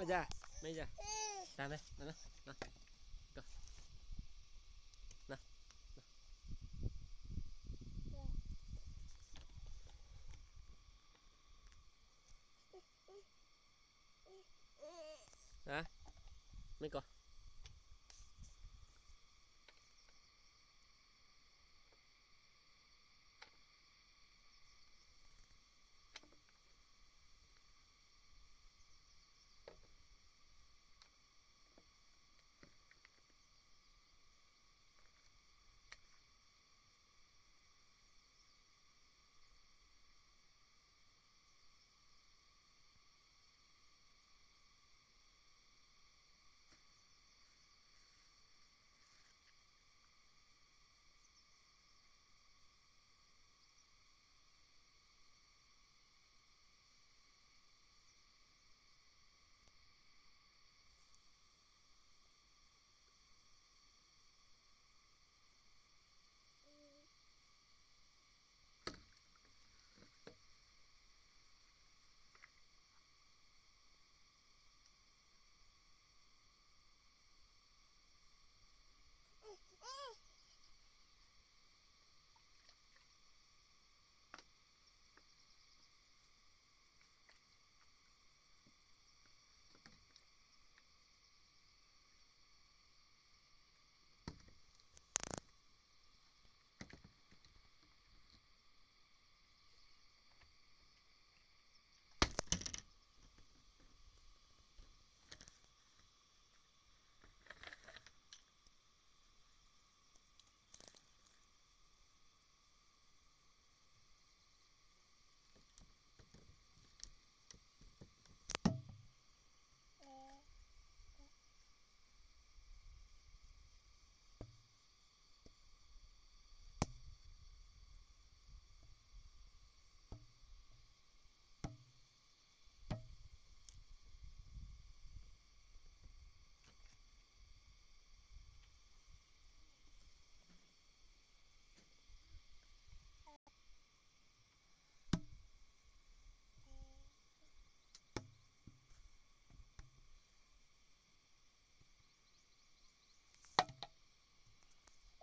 Ua cas, me cas? Tag ne, no, no, no. A, me ko.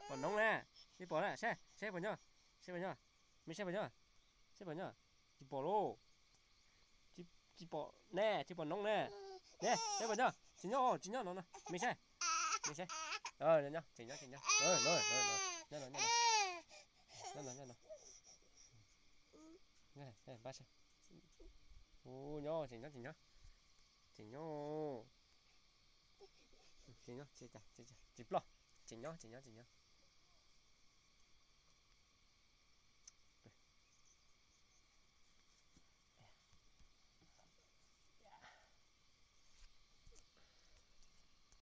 Pom noob na, me pom na, saib, saib puas nyob, saib puas nyob, me saib puas nyob, saib puas nyob, tsis pom lauj, tsis pom ne, tsis pom noob ne, ne, saib puas nyob, tsis nyob, tsis nyob no no, me saib, me saib, nyob, tseem nyob, tseem nyob, nyob no, nyob no, nyob no, npaj saib, nyob, tseem nyob, tseem nyob, tseem nyob, tsis nyob, tsis ploj, tseem nyob, tseem nyob, tseem nyob.